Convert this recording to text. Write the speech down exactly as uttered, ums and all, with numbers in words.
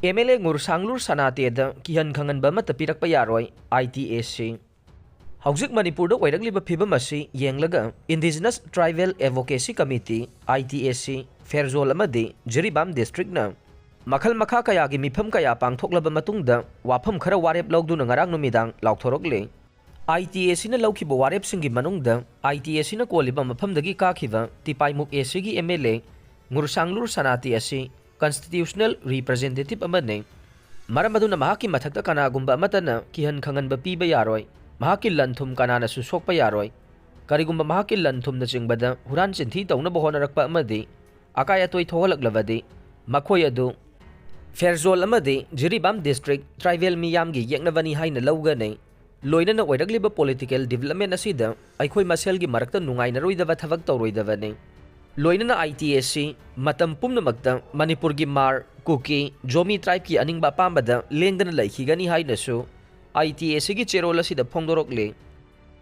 M L A ꯉꯨꯔꯁꯥꯡꯂꯨꯔ ꯁꯅꯥꯇꯦꯗ ꯀꯤꯍꯟ ꯈꯪꯍꯟꯕ ꯑꯃꯠꯇ ꯄꯤꯔꯛꯄ ꯌꯥꯔꯣꯏ, ꯑꯥꯏ ꯇꯤ ꯑꯦ ꯁꯤ꯫ ꯍꯧꯖꯤꯛ ꯃꯅꯤꯄꯨꯔꯗ ꯑꯣꯏꯔꯛꯂꯤꯕ ꯐꯤꯕꯝ ꯑꯁꯤ ꯌꯦꯡꯂꯒ Indigenous Tribal Advocacy Committee, I T A C, Pherzawl ꯑꯃꯗꯤ ꯖꯤꯔꯤꯕꯥꯝ ꯗꯤꯁꯇ꯭ꯔꯤꯛꯅ ꯃꯈꯜ ꯃꯈꯥ ꯀꯌꯥꯒꯤ ꯃꯤꯐꯝ ꯀꯌꯥ ꯄꯥꯡꯊꯣꯛꯂꯕ ꯃꯇꯨꯡꯗ ꯋꯥꯐꯝ ꯈꯔ ꯋꯥꯔꯦꯞ ꯂꯧꯗꯨꯅ ꯉꯔꯥꯡ ꯅꯨꯃꯤꯗꯥꯡ ꯂꯥꯎꯊꯣꯔꯛꯂꯦ꯫ ꯑꯥꯏ ꯇꯤ ꯑꯦ ꯁꯤꯅ ꯂꯧꯈꯤꯕ ꯋꯥꯔꯦꯞꯁꯤꯡꯒꯤ ꯃꯅꯨꯡꯗ ꯑꯥꯏ ꯇꯤ ꯑꯦ ꯁꯤꯅ ꯀꯣꯜꯂꯤꯕ ꯃꯐꯝꯗꯒꯤ ꯀꯥꯈꯤꯕ ꯇꯤꯄꯥꯏꯃꯨꯛ ꯑꯦ ꯁꯤꯒꯤ ꯑꯦꯝ ꯑꯦꯜ ꯑꯦ ꯉꯨꯔꯁꯥꯡꯂꯨꯔ ꯁꯅꯥꯇꯤ ꯑꯁꯤ constitutional representative ꯑꯃꯅꯤ꯫ ꯃꯔꯝ ꯑꯗꯨꯅ ꯃꯍꯥꯛꯀꯤ ꯃꯊꯛꯇ ꯀꯅꯥꯒꯨꯝꯕ ꯑꯃꯠꯇꯅ ꯀꯤꯍꯟ ꯈꯪꯍꯟꯕ ꯄꯤꯕ ꯌꯥꯔꯣꯏ꯫ ꯃꯍꯥꯛꯀꯤ ꯂꯟ ꯊꯨꯝ ꯀꯅꯥꯅꯁꯨ ꯁꯣꯛꯄ ꯌꯥꯔꯣꯏ꯫ ꯀꯔꯤꯒꯨꯝꯕ ꯃꯍꯥꯛꯀꯤ ꯂꯟ ꯊꯨꯝꯅꯆꯤꯡꯕꯗ ꯍꯨꯔꯥꯟ ꯆꯤꯟꯊꯤ ꯇꯧꯅꯕ ꯍꯣꯠꯅꯔꯛꯄ ꯑꯃꯗꯤ ꯑꯀꯥꯏ ꯑꯇꯣꯏ ꯊꯣꯛꯍꯜꯂꯛꯂꯕꯗꯤ ꯃꯈꯣꯏ ꯑꯗꯨ ꯐꯦꯔꯖꯣꯜ ꯑꯃꯗꯤ ꯖꯤꯔꯤꯕꯥꯝ ꯗꯤꯁꯇ꯭ꯔꯤꯛ ꯇ꯭ꯔꯥꯏꯕꯦꯜ ꯃꯤꯌꯥꯝꯒꯤ ꯌꯦꯛꯅꯕꯅꯤ ꯍꯥꯏꯅ ꯂꯧꯒꯅꯤ꯫ ꯂꯣꯏꯅꯅ ꯑꯣꯏꯔꯛꯂꯤꯕ ꯄꯣꯂꯤꯇꯤꯀꯦꯜ ꯗꯤꯕꯦꯂꯞꯃꯦꯟ ꯑꯁꯤꯗ ꯑꯩꯈꯣꯏ ꯃꯁꯦꯜꯒꯤ ꯃꯔꯛꯇ ꯅꯨꯡꯉꯥꯏꯅꯔꯣꯏꯗꯕ ꯊꯕꯛ ꯇꯧꯔꯣꯏꯗꯕꯅꯤ꯫ ꯂꯣꯏꯅꯅ ꯑꯥꯏ ꯇꯤ ꯑꯦ ꯁꯤ ꯃꯇꯝ ꯄꯨꯝꯅꯃꯛꯇ ꯃꯅꯤꯄꯨꯔꯒꯤ ꯃꯥꯔ, ꯀꯨꯀꯤ, ꯖꯣꯃꯤ ꯇ꯭ꯔꯥꯏꯕꯀꯤ ꯑꯅꯤꯡꯕ ꯑꯄꯥꯝꯕꯗ ꯂꯦꯡꯗꯅ ꯂꯩꯈꯤꯒꯅꯤ ꯍꯥꯏꯅꯁꯨ ꯑꯥꯏ ꯇꯤ ꯑꯦ ꯁꯤꯒꯤ ꯆꯦꯔꯣꯜ ꯑꯁꯤꯗ ꯐꯣꯡꯗꯣꯔꯛꯂꯤ꯫